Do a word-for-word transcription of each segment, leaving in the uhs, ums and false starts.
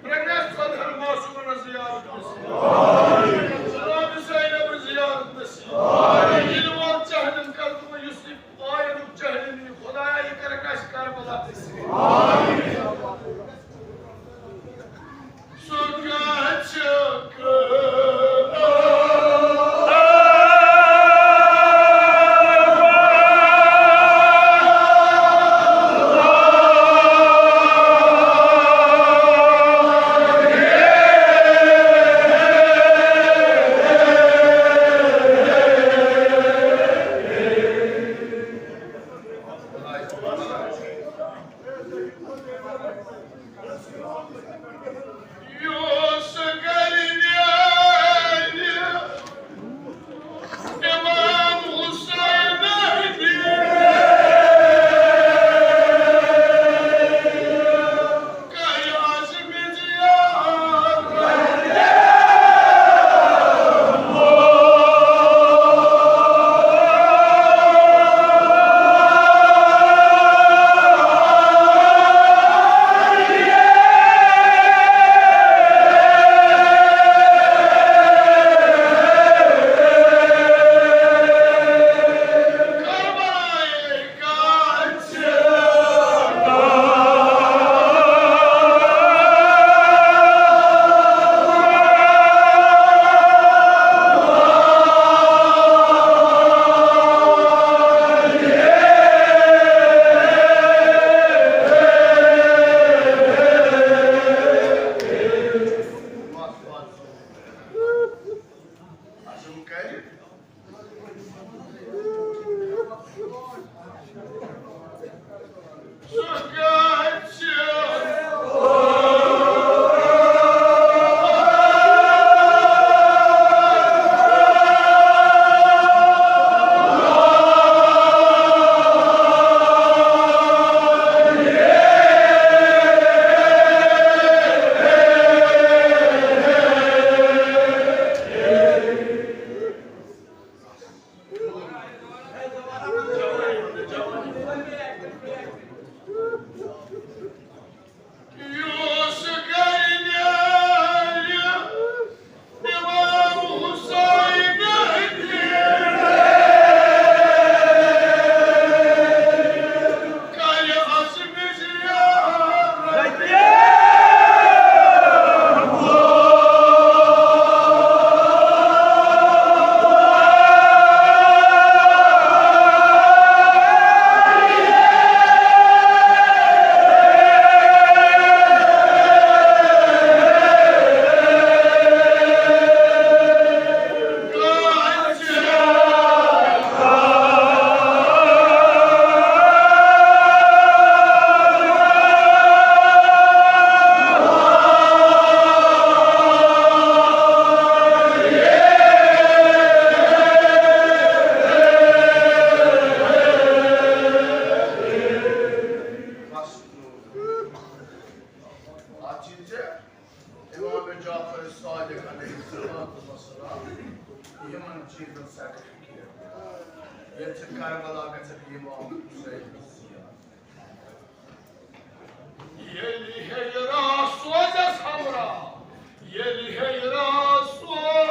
پرگیش ژۄدہن معصومن زیارت نصیب۔ جناب زینب زیارت نصیب۔ یِنہٕ وول جہلم قلبہٕ یُس یہِ آینُک جہلم یہِ خدایا یہِ کرکھ اَسہِ کربلا نصیب۔ سُہ کیٛاہ چھُ امام جعفر صادق علیہ الصلوۃ والسلام یِمن چیٖزن سرٹیفکیٹ۔ ییٚلہِ ژٕ کربلا گژھکھ امام حسین زیارت۔ ییٚلہِ ہیٚیہِ راہ سوزس ہمراہ، ییٚلہِ ہیٚیہِ راہ سوز۔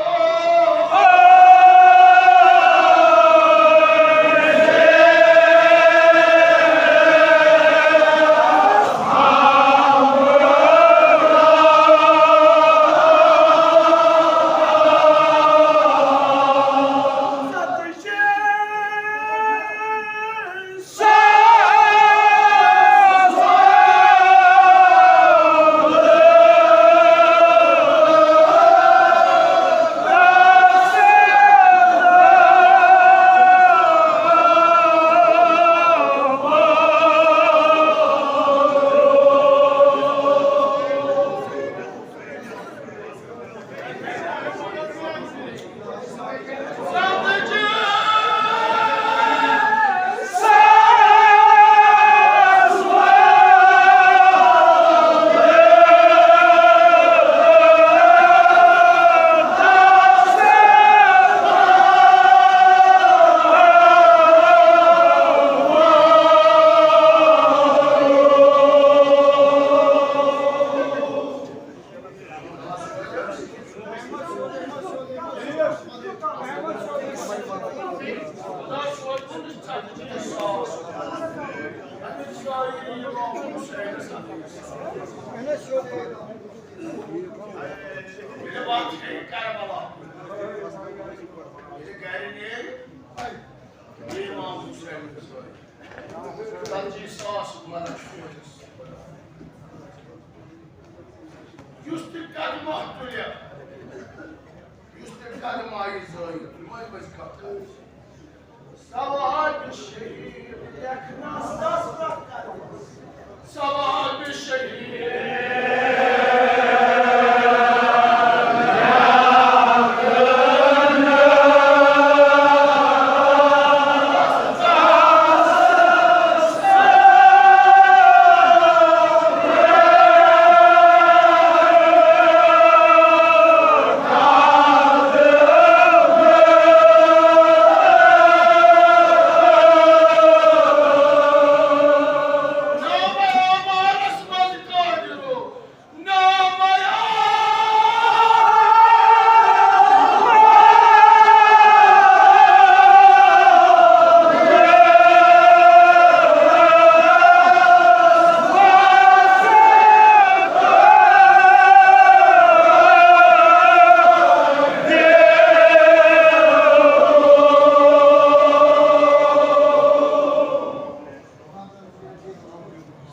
ییٚلہِ واتہِ ہے کربلا، ییٚلہِ گرِ نیرِ، امام حسین ژتجی ساس ملک فوجس۔ یُس تہِ قدمہ تُلہِ، یُس تہِ قدمہ یہِ زٲیِتھ، یِمے پزِ کتھ کرٕنۍ۔ ثواب شہید لیکھنس، ثواب شہید۔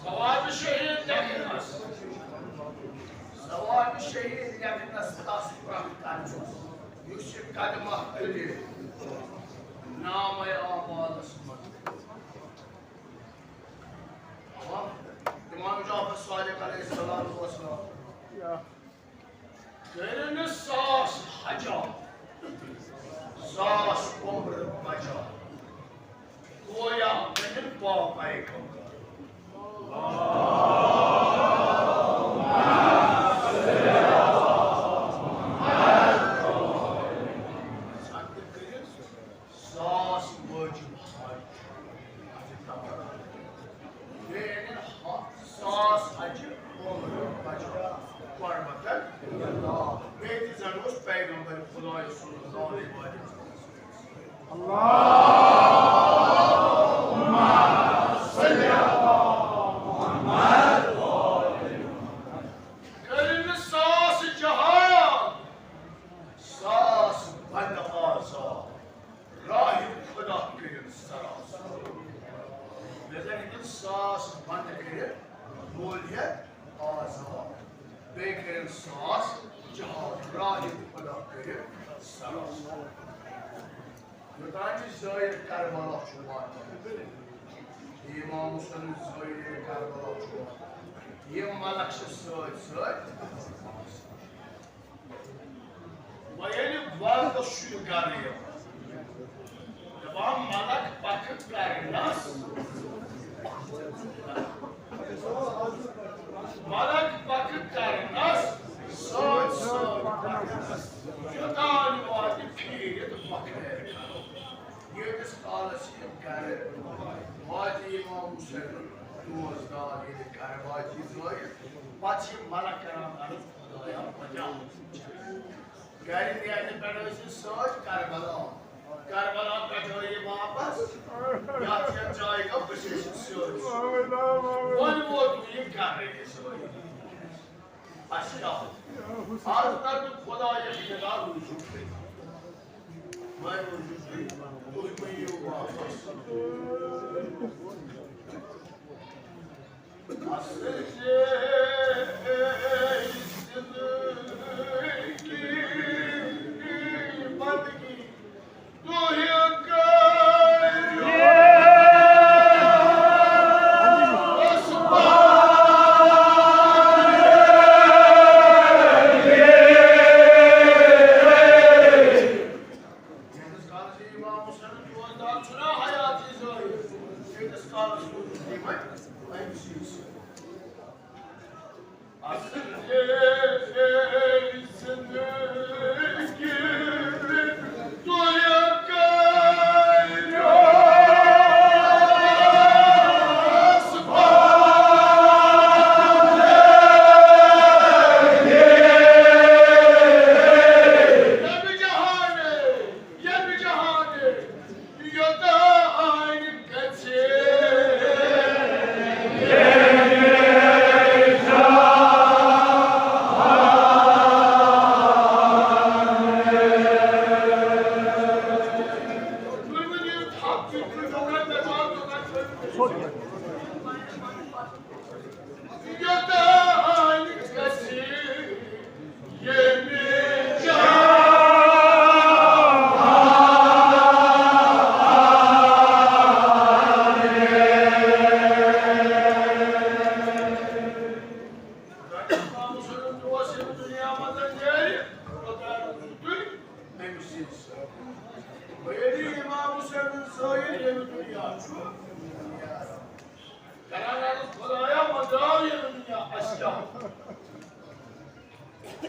ثواب شہید لیکھنس، ثواب شہید لیکھنس تس پرٛکھ کرنس، یُس یہِ قدمہ تُلہِ نامہ اعمالس منٛز۔ امام جعفر صادق علیہ الصلوۃ والسلام کٔرِن ساس حجا، ساس عمر بجا، گویا کٔرِن پاپے کم۔ ساس واجب حج۔ بیٚیہِ اَنن ہَتھ ساس حجہِ عمر بجا۔ قربتن۔ بیٚیہِ تہِ زن اوس پیغمبر خدایہِ صلی اللہ علیہ وسلم۔ کٔرِن ساس جہاد، ساس بندٕ آزاد۔ راہِ خدا کٔرِن سراسر۔ مےٚ زن ہیٚکن ساس بندٕ کٔرِتھ، مول ہیٚتھ آزاد۔ بیٚیہِ کٔرِن ساس جہاد، راہِ خدا کٔرِن سراسر۔ یوٚتام یہِ زٲیِر کربلا چھُ واتان، یہِ امام حسین زٲیِر کربلا چھُ واتان، یِم ملک چھِ سۭتۍ سۭتۍ آسان۔ وۄنۍ ییٚلہِ وردس چھُ یہِ گرٕ یِوان، دپان ملک پکھ کرنس، ملک پکھ کرنس سۭتۍ سۭتۍ پکھ، یوٚتام واتہِ پھیٖرِتھ مۄکلیر کرو۔ ییٖتِس کالس یہِ گرٕ واتہِ امام حسین دوزدار، ییٚلہِ گرٕ واتہِ یہِ زٲیِر، پتہٕ چھِ ملک کران عرض، خدایا، بچاو۔ گرِ نیرنہٕ پٮ۪ٹھ ٲسۍ یہِ سۭتۍ کربلا۔ کربلا پٮ۪ٹھ ٲے یہِ واپس۔ یتھ یتھ جایہِ گوٚو، بہٕ چھُس یہِ سۭتۍ۔ وۄنۍ ووت یہِ گرٕ یہِ سۭتۍ۔ اَسہِ کیٛاہ؟ آز کر نہٕ خدایَس خلاف رجوع کٔرِتھ۔ وۄنۍ رجوع کٔرِتھ، تُہۍ مہٕ یِیِو واپس۔ اصل چھ زندگی بندگی۔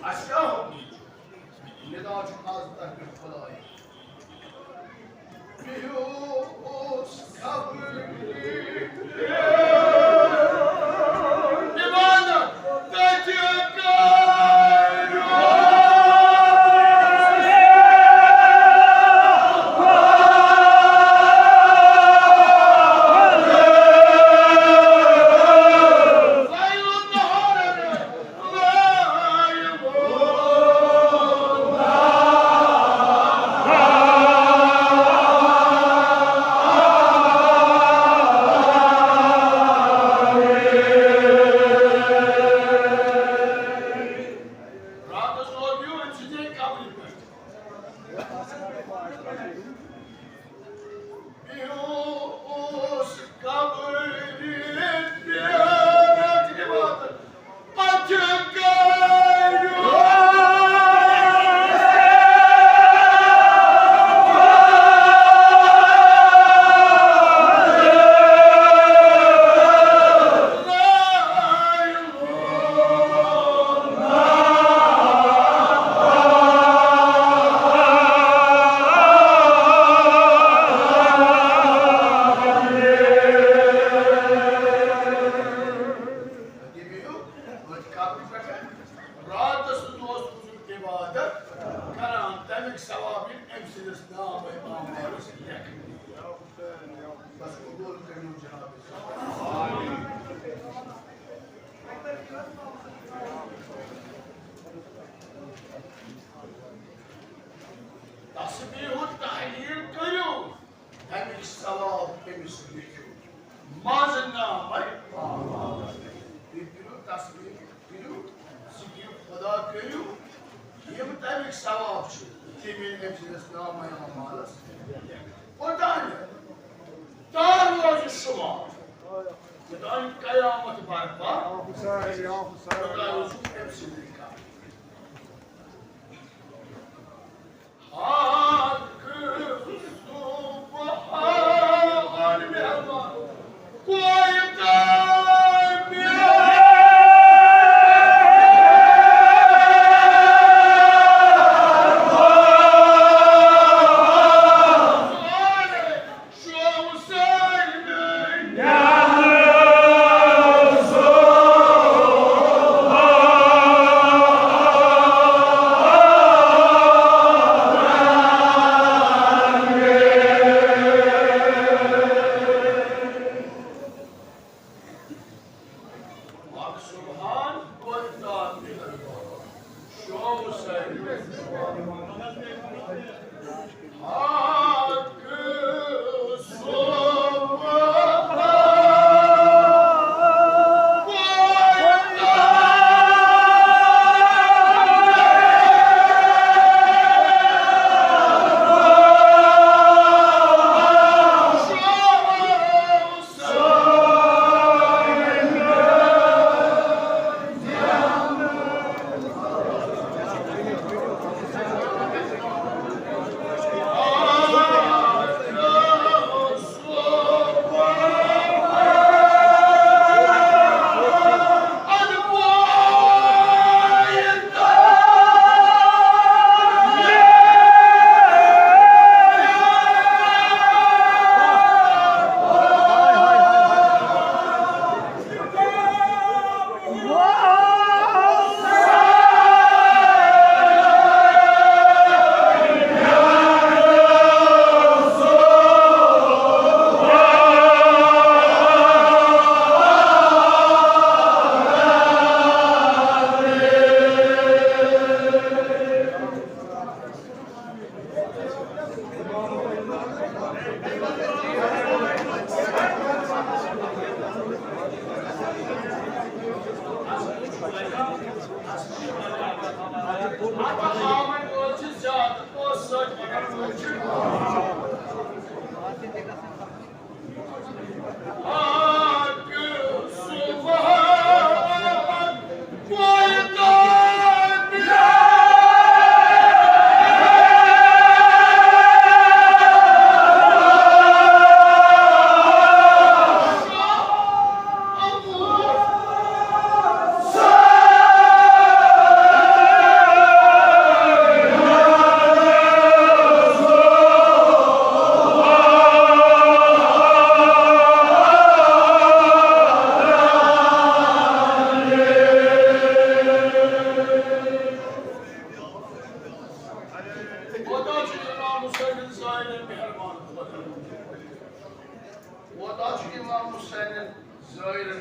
اَسہِ کیٛاہ حُکُم چھُ؟ نِدا چھُ از تۄہہِ پٮ۪ٹھ خۄدایہِ۔ بِہِو اوس خبر عبادت تَتہِ کَرو۔ راتس روزیو أمۍ سٕنٛدے قبرِ پٮ۪ٹھ۔ بِہِو اوس قبرِ پٮ۪ٹھ عبادت۔ راتس تہِ اوس بُزرگ عبادت کران، تمیُک ثواب یِن أمۍ سٕنٛدِس نامہ اعمالس لیکھنہٕ۔ بس قبول کٔرِو جناب۔ تسبیح و تحلیل کٔرِو۔ تَمِکۍ ثواب تٔمِس لیکھِو منٛز نامَے۔ تُہۍ کٔرِو تسبیح، کٔرِو ذِکرِ خۄدا، کٔرِو۔ یِم تَمِکۍ ثواب چھِ، تِم یِن أمۍ سٕنٛدِس نامَے اعمالَس۔ کوٚتام؟ تام روزِ شُمار۔ یوٚتام قیامت برپا۔ توٚتام روزِ أمۍ سٕنٛدِ کامہِ۔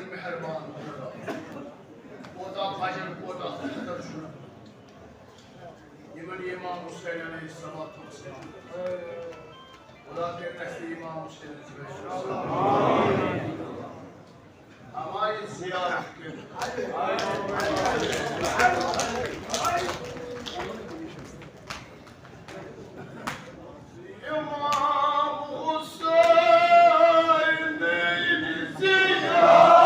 مہربان خدا، کوتاہ فضل، کوتاہ قدر چھُ یِمن امام حسین علیہ الصلوۃ والسلام۔ خدا کٔرِنۍ اَسہِ تہِ امام حسین علیہ السلام۔ ہماری زیارت کے امام حسین زیارت۔